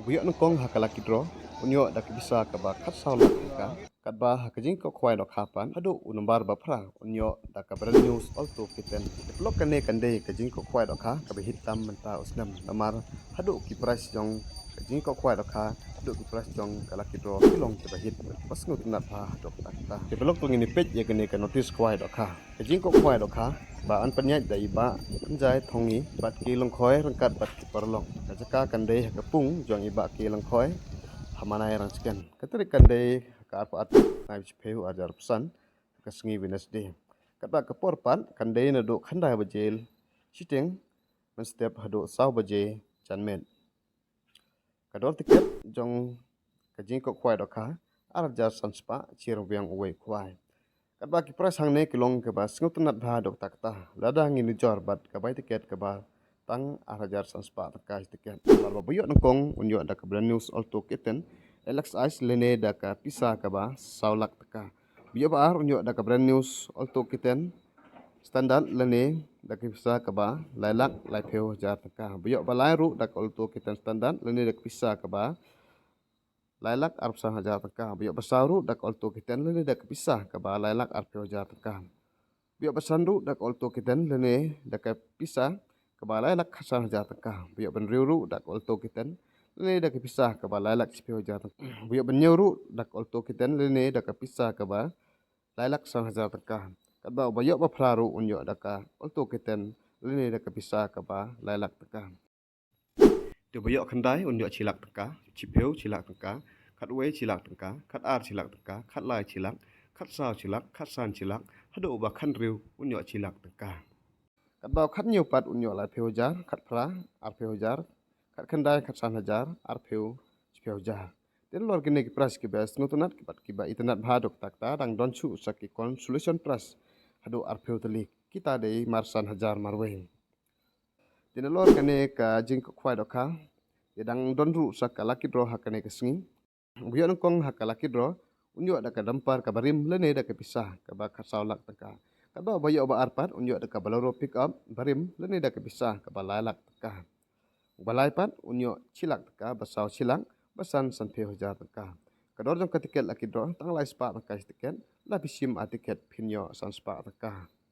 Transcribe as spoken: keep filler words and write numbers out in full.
Ba ïoh nyngkong ha ka lucky draw un ïoh da ka pisa kaba khatsaw lak tyngka. Katba ha ka jingkohkhwai dohkha pat haduh u nombar ba phra un ïoh da ka brand new Alto K ten. Te paralok, kane kan dei ka jingkohkhwai dohkha kaba hit tam mynta u snem, namar haduh ki prize jong ka jingkohkhwai dohkha haduh ki prize jong ka lucky draw ki long kiba hit, ba sngewtynnat bha haduh katta katta. Te paralok, to ngin ïa peit ïa kane ka notice khwai dohkha. Ka jingkohkhwai dohkha ba yn pynïaid da i Bah Tynjai Thongni bad ki lyngkhoi ryngkat bad ki paralok. Ka jaka kan dei ha ka pung jong i Bah K Lyngkhoi ha Manai Rangchiken. Ka tarik kan dei ha ka arphew ar tarik, bnai ba shiphew, arhajar arphew san, ha ka sngi Wednesday. Katba ka por pat kan dei naduh khyndai baje shiteng mynstep haduh saw baje janmiet. Ka dor tiket jong ka jingkohkhwai dohkha arhajar san spah shi ryngwiang uwei u khwai. Katba ki prize hangne ki long kiba sngewtynnat bha haduh katta katta lada ngin nujor bad ka bai tiket kaba tang arhajar san spah tyngka shi tiket. Namar ba ba ïoh nyngkong un ïoh da ka brand new Alto K ten L X I lane da ka pisa kaba saw lak tyngka. Ba ïoh ba ar un ïoh da ka brand new Alto K ten Standard lane da ka pisa kaba lai lak laiphew hajar tyngka. Ba ïoh ba lai ruh da ka Alto K ten Standard lane da ka pisa kaba lai lak arphew san hajar tyngka. Ba ïoh ba saw ruh da ka Alto K ten lane da ka pisa kaba lai lak arphew hajar tyngka. Ba ïoh ba san ruh da ka Alto K ten lane da ka pisa kaba lai lak khatsan hajar tyngka. Ba ïoh ba hynriew ruh da ka Alto K ten lane da ka pisa kaba lai lak shiphew hajar tyngka. Ba ïoh ba hynñiew ruh da ka Alto K ten lane da ka pisa kaba lai lak san hajar tyngka. Katba ba ïoh ba phra ruh un ïoh da ka Alto K ten lane da ka pisa kaba lai lak tyngka. Te ba ïoh khyndai un ïoh shi lak tyngka, shiphew shi lak tyngka, khatwei shi lak tyngka, khatar shi lak tyngka, khatlai shi lak, khatsaw shi lak, khatsan shi lak, haduh ba khathynriew un ïoh shi lak tyngka. Katba khathynñiew pat un ïoh laiphew hajar, khatphra arphew hajar, khatkhyndai khatsan hajar, arphew shiphew hajar. Te nalor kine ki prize kiba sngewtynnat ki bad kiba itynnat bha haduh katta katta, dang don shuh sa ki consolation prize haduh arphew tylli, kita dei marsan hajar marwei. Te nalor kane ka jingkohkhwai dohkha te dang don ruh sa ka lucky draw ha kane ka sngi. Ba ïoh nyngkong ha ka lucky draw un ïoh da ka dumper kaba rim lane da ka pisa kaba khatsaw lak tyngka. Katba ba ïoh ba ar pat un ïoh da ka Bolero pickup ba rim lane da ka pisa kaba lai lak tyngka. Ba lai pat un ïoh shi lak tyngka, ba saw shi lak, ba san sanphew hajar tyngka. Ka dor jong ka tiket lucky draw tang lai spah tyngka shi tiket, lada phi shim ar tiket phin ïoh san spah tyngka.